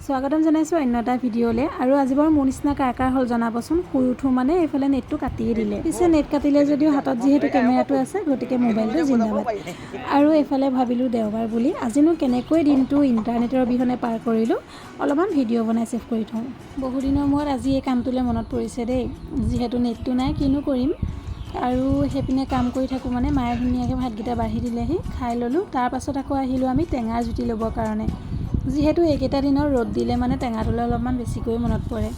স্বাগতম জনাইছোঁ অন্য এটা ভিডিঅ'লৈ। আৰু আজি বাৰু মোৰ নিচিনা কাৰ কাৰ হ'ল জনাবচোন। শুই উঠোঁ মানে এইফালে নেটটো কাটিয়ে দিলে। পিছে নেট কাটিলে যদিও হাতত যিহেতু কেমেৰাটো আছে, গতিকে মোবাইলটো জিন্দাবাদ। আৰু এইফালে ভাবিলোঁ দেওবাৰ বুলি আজিনো কেনেকৈ দিনটো ইণ্টাৰনেটৰ অবিহনে পাৰ কৰিলোঁ, অলপমান ভিডিঅ' বনাই ছেভ কৰি থওঁ। বহুদিনৰ মূৰত আজি এই কামটোলৈ মনত পৰিছে দেই। যিহেতু নেটটো নাই, কিনো কৰিম? আৰু সেইপিনে কাম কৰি থাকোঁ মানে মায়ে ধুনীয়াকৈ ভাতকেইটা বাঢ়ি দিলেহি, খাই ল'লোঁ। তাৰপাছত আকৌ আহিলোঁ আমি টেঙাৰ জুতি ল'বৰ কাৰণে। যিহেতু এইকেইটা দিনত ৰ'দ দিলে মানে টেঙাটোলৈ অলপমান বেছিকৈ মনত পৰে।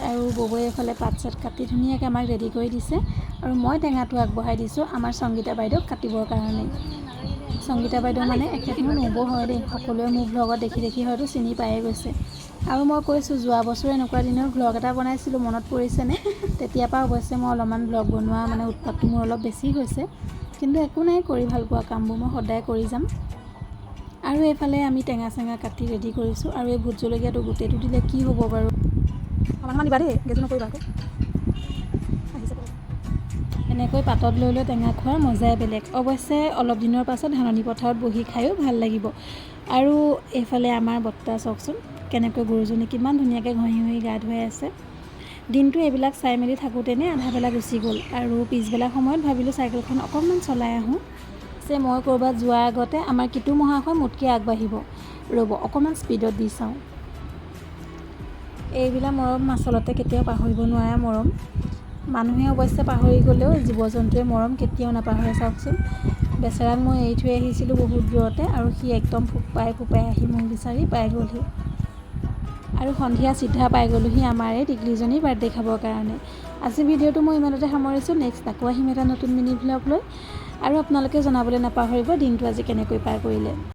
আৰু ববৌয়ে এইফালে পাত চাত কাটি ধুনীয়াকৈ আমাক ৰেডি কৰি দিছে আৰু মই টেঙাটো আগবঢ়াই দিছোঁ আমাৰ সংগীতা বাইদেউক কাটিবৰ কাৰণে। সংগীতা বাইদেউ মানে এখেত মোৰ নবৌ হয় দেই। সকলোৱে মোৰ ভ্লগত দেখি দেখি হয়তো চিনি পায়ে গৈছে। আৰু মই কৈছোঁ, যোৱা বছৰ এনেকুৱা দিনৰ ভ্লগ এটা বনাইছিলোঁ, মনত পৰিছেনে? তেতিয়াৰ পৰা অৱশ্যে মই অলপমান ভ্লগ বনোৱা মানে উৎপাতটো মোৰ অলপ বেছি হৈছে। কিন্তু একো নাই, কৰি ভাল পোৱা কামবোৰ মই সদায় কৰি যাম। আৰু এইফালে আমি টেঙা চেঙা কাটি ৰেডি কৰিছোঁ। আৰু এই ভোট জলকীয়াটো গোটেইটো দিলে কি হ'ব বাৰু? অকণমান দিবা দেই, গেজু নকৰিবা আকৌ। আহিছে। এনেকৈ পাতত লৈ লৈ টেঙা খোৱাৰ মজাই বেলেগ। অৱশ্যে অলপ দিনৰ পাছত ধাননি পথাৰত বহি খায়ো ভাল লাগিব। আৰু এইফালে আমাৰ বৰ্তা চাওকচোন, কেনেকৈ গৰুজনী কিমান ধুনীয়াকৈ ঘঁহি ঘঁহি গা ধুৱাই আছে। দিনটো এইবিলাক চাই মেলি থাকোঁতেনে আধা বেলা গুচি গ'ল। আৰু পিছবেলা সময়ত ভাবিলোঁ চাইকেলখন অকণমান চলাই আহোঁ। পিছে মই ক'ৰবাত যোৱাৰ আগতে আমাৰ কিটু মহাশয় মোতকৈ আগবাঢ়িব। ৰ'ব, অকণমান স্পীডত দি চাওঁ। এইবিলাক মৰম আচলতে কেতিয়াও পাহৰিব নোৱাৰা মৰম। মানুহে অৱশ্যে পাহৰি গ'লেও জীৱ জন্তুৱে মৰম কেতিয়াও নাপাহৰে। চাওকচোন, বেচেৰাক মই এৰি থৈ আহিছিলোঁ বহুত দূৰতে আৰু সি একদম ফোপাই ফোপাই আহি মোক বিচাৰি পাই গ'লহি। আৰু সন্ধিয়া চিধা পাই গ'লোহি আমাৰ এই টিকলিজনীৰ বাৰ্থডে খাবৰ কাৰণে। আজি ভিডিঅ'টো মই ইমানতে সামৰিছোঁ। নেক্সট আকৌ আহিম এটা নতুন মিনি ভ্লগ লৈ। আৰু আপোনালোকে জনাবলৈ নাপাহৰিব, দিনটো আজি কেনেকৈ পাৰ কৰিলে।